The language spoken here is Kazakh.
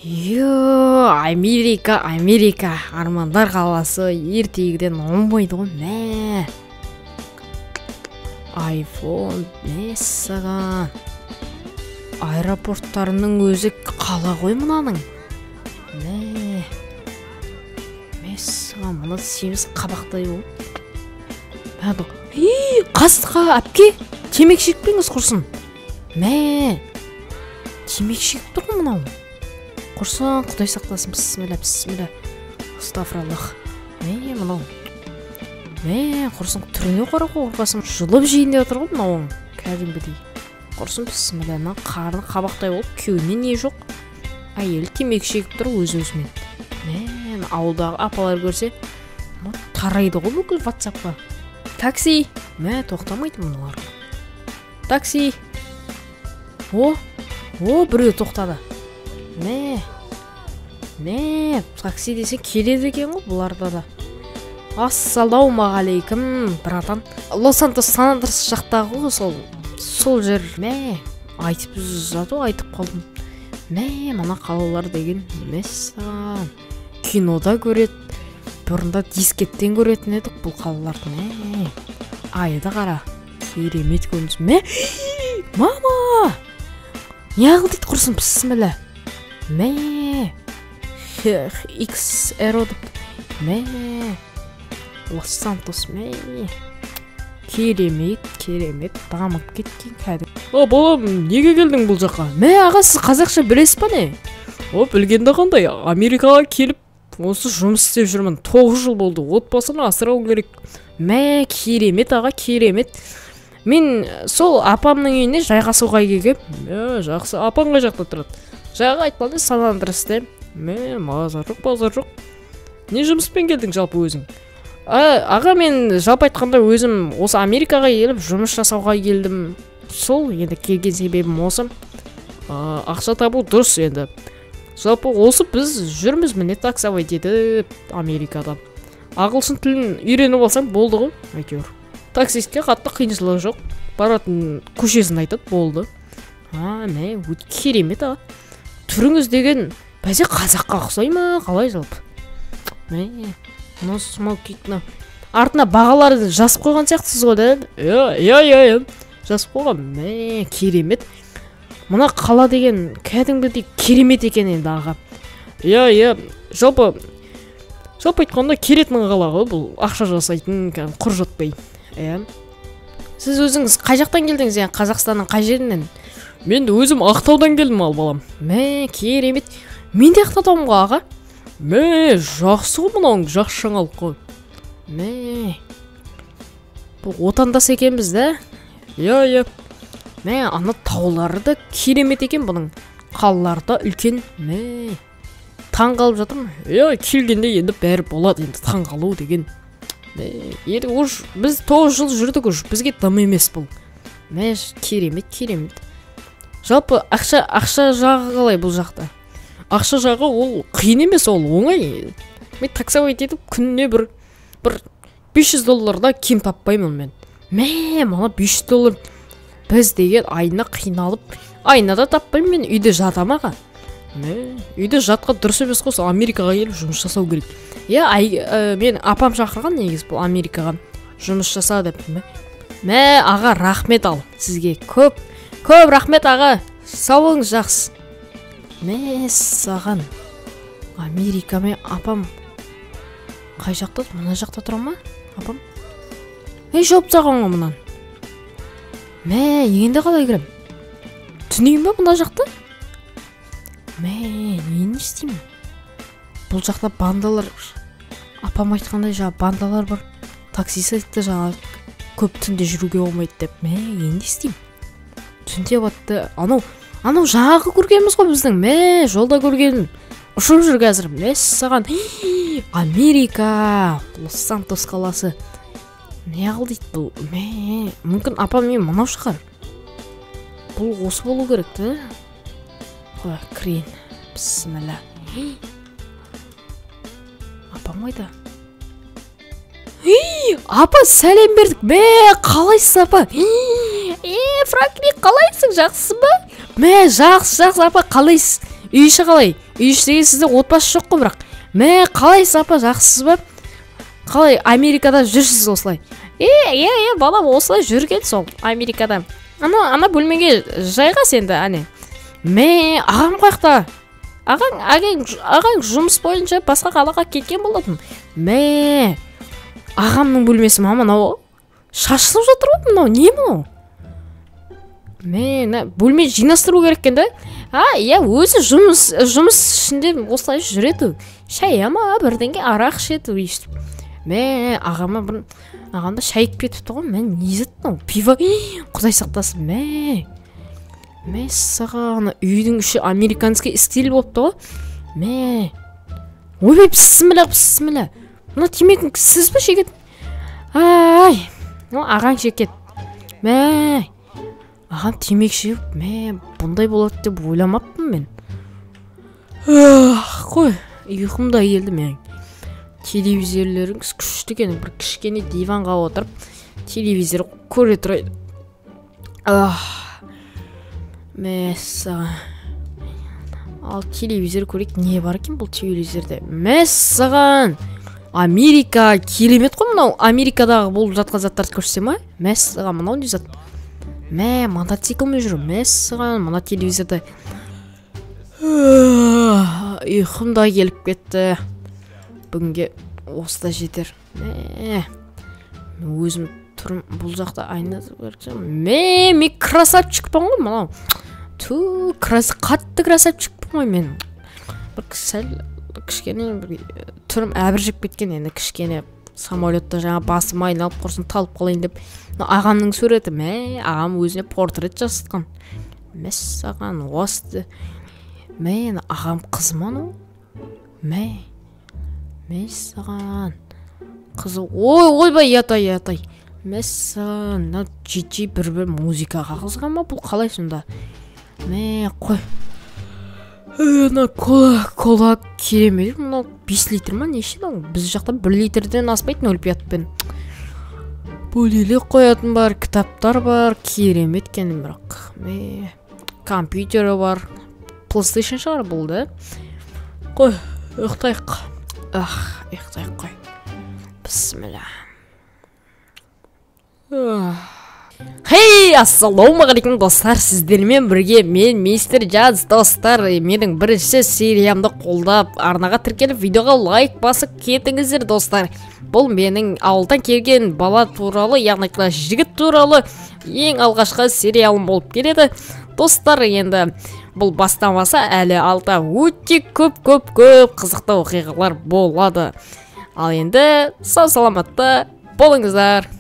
Йо, Америка, Америка, армандар қаласы ертегіден оңбайды ғой, мә. Айфон, мәссаған. Аэропорттарының өзі қала ғой мынаның. Мә. Мәссаған, мына семіз қабақтай болып. Мә, бұл. Қасқа, әпке, темекі шекпеңіз құрсын. Мә. Темекі шегіп тұр ғой мынау. Құрсын, Құдай сақтасын, бісміллә, бісміллә. Астағфираллах. Мә, мынау. Мә, құрсын, түріне қара қорқасың. Жұлып жейін деп отыр ғой мынауың. Кәдімгідей. Құрсын, бісміллә, мына қарны қабақтай болып, күйеуіне не жоқ. Әйелі темекі шегіп тұр өз-өзімен. Мә, ауылдағы апалар көрсе, тарайды ғой бүкіл WhatsApp-қа. Такси. Мә, тоқтамайды мыналар. Такси. О, о, біреу тоқтады. Мә, мә, такси десе келеді екен ғой бұларда да. Ассалаумағалейкум, братан. Лос-Сантос, Сан Андрес жақтағы ғой сол жер. Мә, айтып зато айтып қалдым. Мә, мына қалалар деген, мәссаған. Кинода көреді, бұрында дискеттен көретін едік бұл қалаларды. Мә, айды қара, керемет көрініс. Мә, мама! Неғыл дейді құрсын, бісміллә. Мә, XRO деп. Мә, Лос-Сантос, мә. Керемет, керемет, дамып кеткен кәдімгі. О, балам, неге келдің бұл жаққа? Мә, аға, сіз қазақша білесіз ба не? О, білгенде қандай, Америкаға келіп, осы жұмыс істеп жүрмін. 9 жыл болды, отбасыны асырау керек. Мә, керемет, аға, керемет. Мен сол апамның үйіне жайғасуға келгем. Мә, жақсы, апаң қай жақта тұрады? Жаңа айтқандай Сан Андресте. Мә, базар жоқ, базар жоқ. Не жұмыспен келдің жалпы өзің? Аға, мен жалпы айтқанда өзім осы Америкаға келіп жұмыс жасауға келдім. Сол енді келген себебім осы. Ақша табу дұрыс енді. Жалпы осы біз жүрміз міне таксовать етіп Америкада. Ағылшын тілін үйреніп алсаң болды ғой, әйтеуір. Таксистке қатты қиыншылығы жоқ. Баратын көшесін айтады, болды. А, мә, өте керемет аға. Түріңіз деген бәсе қазаққа ұқсай ма, қалай жалпы? Мә, no smoking, no. Артына бағаларды жазып қойған сияқтысыз ғой да? Иә, иә, иә, иә. Жазып қойған. Мә, керемет. Мына қала деген кәдімгідей керемет екен енді аға. Иә, иә. Жалпы айтқанда керетін қала ғой бұл. Ақша жасайтын, кәдімгі құр жатпай. Иә. Сіз өзіңіз қай жақтан келдіңіз, яғни Қазақстанның қай жерінен? Мен өзім Ақтаудан келдім ал балам. Мә, керемет. Мен де Ақтауданмын ғой аға. Мә, жақсы ғой мынауың, жақсы жаңалық қой. Мә, бұл отандас екенбіз да? Иә, иә. Мә, ана таулары да керемет екен бұның. Қалалары да үлкен. Мә, таң қалып жатырмын. Иә, келгенде енді бәрі болады енді, таң қалу деген. Мә, енді уж біз 9 жыл жүрдік уж, бізге дым емес бұл. Мә, керемет, керемет. Жалпы ақша жағы қалай бұл жақта? Ақша жағы ол қиын емес, ол оңай. Мен таксовать етіп күніне бір 500 долларда кем таппаймын мен. Мә, мына 500 доллар. Біз деген айына қиналып, айына да таппаймын мен, үйде жатам аға. Мә, үйде жатқа дұрыс емес қой, сол Америкаға келіп жұмыс жасау керек. Иә, мен апам шақырған негізі бұл Америкаға жұмыс жаса деп. Мә, аға, рахмет ал сізге. Көп, көп рахмет аға. Сау болыңыз, жақсы. Мә, саған. Америка мен апам қай жақта? Мына жақта тұра ма апам? Ей, жауып тастаған ғой мынаны. Мә, енді қалай кірем? Түнейін ба мына жақта? Мә, нені істеймін? Бұл жақта бандалар, апам айтқандай жаңа бандалар бар. Таксист айтты жаңа көп түнде жүруге болмайды деп. Мә, енді істеймін? Түнде батты. Анау жаңағы көргеніміз ғой біздің. Мә, жолда көрген. Ұшып жүр қазір. Мә, саған. Америка, Лос-Сантос қаласы. Не қыл дейді бұл? Мә, мүмкін апам мен мынау шығар. Бұл осы болу керек та? Қой, кірейін. Бісміллә. Апам қайда? Апа, сәлем бердік. Мә, қалайсыз апа? Франклин, қалайсың? Жақсысың ба? Мә, жақсы, жақсы апа, қалайсыз? Үй іші қалай? Үй іші деген сізде отбасы жоқ қой бірақ. Мә, қалайсыз апа, жақсысыз ба? Қалай Америкада жүрсіз осылай? Е, балам осылай жүрген сол Америкада. Ана бөлмеге жайғас енді, әне. Мә, ағам қаяқта? Ағаң жұмыс бойынша басқа қалаға кеткен болатын. Мә, ағамның бөлмесі ма мынау? Шашылып жатыр ғой мынау, не мынау? Мә, бөлме жинастыру керек екен да? А, иә, өзі жұмыс ішінде осылай жүреді. Шай ма, бірдеңе арақ ішеді өйстіп. Мә, ағама бір ағам да шай ішіп кетіпті ғой. Мә, не зат мынау? Пиво. Құдай сақтасын. Мә. Мәссаған, үйдің іші американский стиль болыпты ғой. Мә. Ойбай, бісміллә, бісміллә. Мына темекіні сіз бе шегеді? Ай, ағаң шекеді. Мә. Ағам темекі шегіп, мә, бұндай болады деп ойламаппын мен. Қой, ұйқым да келді мен. Телевизорлеріңіз күшті екен, бір кішкене диванға отырып телевизор көре тұрайын. Мәссаған. Ал телевизор көрейік, не бар екен бұл телевизорда? Мәссаған. Америка керемет қой мынау. Америкадағы болып жатқан заттарды көрсете ма? Мәссаған, мынау не зат? Мә, мотоциклмен жүр. Мәссаған, мына телевизорда. Ұйқым да келіп кетті. Бүгінге осы да жетер. Мә, өзім тұрым бұл жақта айнада көрсем. Мә, мен красавчикпін ғой мынау. Ту, қатты красавчикпін ғой мен. Бір сәл кішкене бір түрім әбіржіп кеткен енді, кішкене самолетта жаңа басым айналып құрсын талып қалайын деп. Ағамның суреті, мә, ағам өзіне портрет жасатқан. Мәссаған, осы. Мә, ағам қыз ма анау? Мә. Мәссаған. Қызы, ой, ойбай, ятай, ятай. Мәссаған, мына жи бір-бір музыкаға қызыға ма бұл, қалай сонда? Мә, қой. Мына кола керемет, мынау 5 литр ма, неше мынау? Біз жақта 1 литрден аспайды 0,5-пен. Бөлеле қоятын бар, кітаптар бар, керемет екен бірақ. Мә, компьютері бар, PlayStation шығар бұл да. Қой, ұйықтайық. Ах, ұйықтайық қой. Бісміллә. Хей, ассалаумағалейкум достар, сіздермен бірге мен мистер Жаз. Достар, менің бірінші сериямды қолдап, арнаға тіркеліп, видеоға лайк басып кетіңіздер достар. Бұл менің ауылдан келген бала туралы, яғни жігіт туралы ең алғашқы сериалым болып келеді. Достар, енді бұл бастамаса әлі алда өте көп қызықты оқиғалар болады. Ал енді сау саламатта болыңыздар.